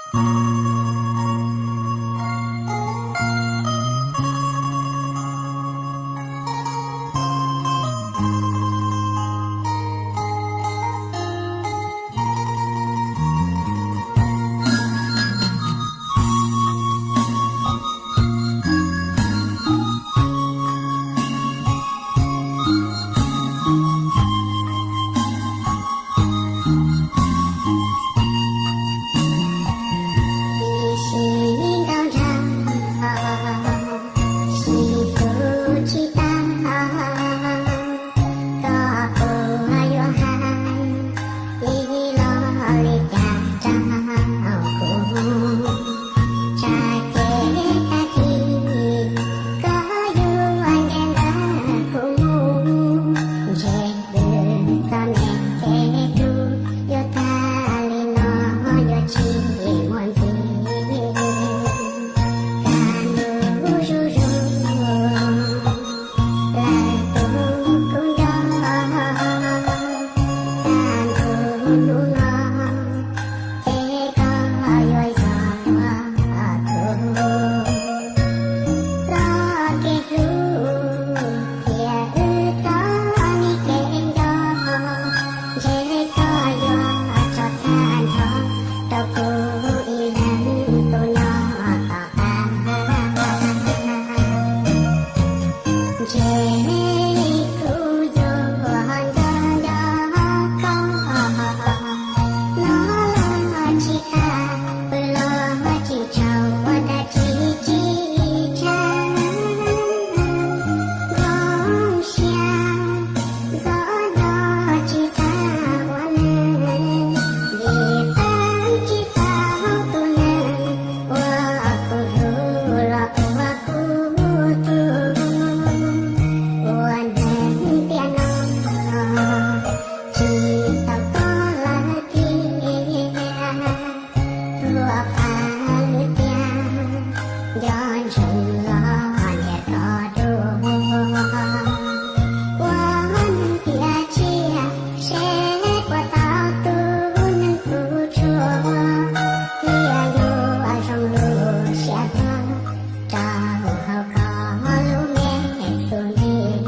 Ib sij nkauj nraug sib hlub tsis tau, koj puas yuav hais ib los li cas rau kuv? Tsam ces tag kis koj yuav nce ntawm kuv mus, ntshe wb txom nyem kev hlub yuav tag li no yuav tsis muaj ntxiv. Kaj ntug zuj zus lawm tus kub nco, kaj ntug hnub no ces koj yuav yog tus txoj kev hlub thiab wb txoj me kev nco, ntshe koj yuav tso tag nrho rau kuv ib leeg tu nyob tom qab. Ntshe kuv yuav nco nco koj, no los tsis qab, pw los tsis tsaug, ua dab tsi tsis tshab. Zoo siab zov nco tsis xav ua neej, vim pab tsis tau tus neeg uas kuv hlub los ua kuv tug. Ua neeg tiam no tsis tau koj lawm tiag, tuaj faj lwm tiag, nco ntsoov los ntiag koj dua. Ua neeg tiam tsiaj seb puas tau tus neeg kuv tshua, thiaj yuav zoo lub siab tuag rau hauv koj lub me xub ntiag.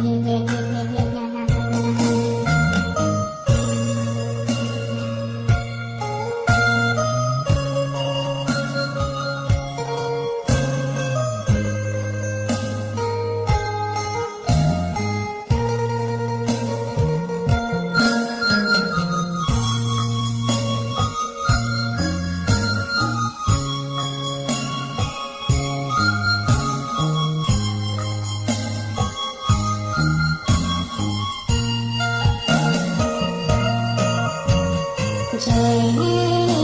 Ntshe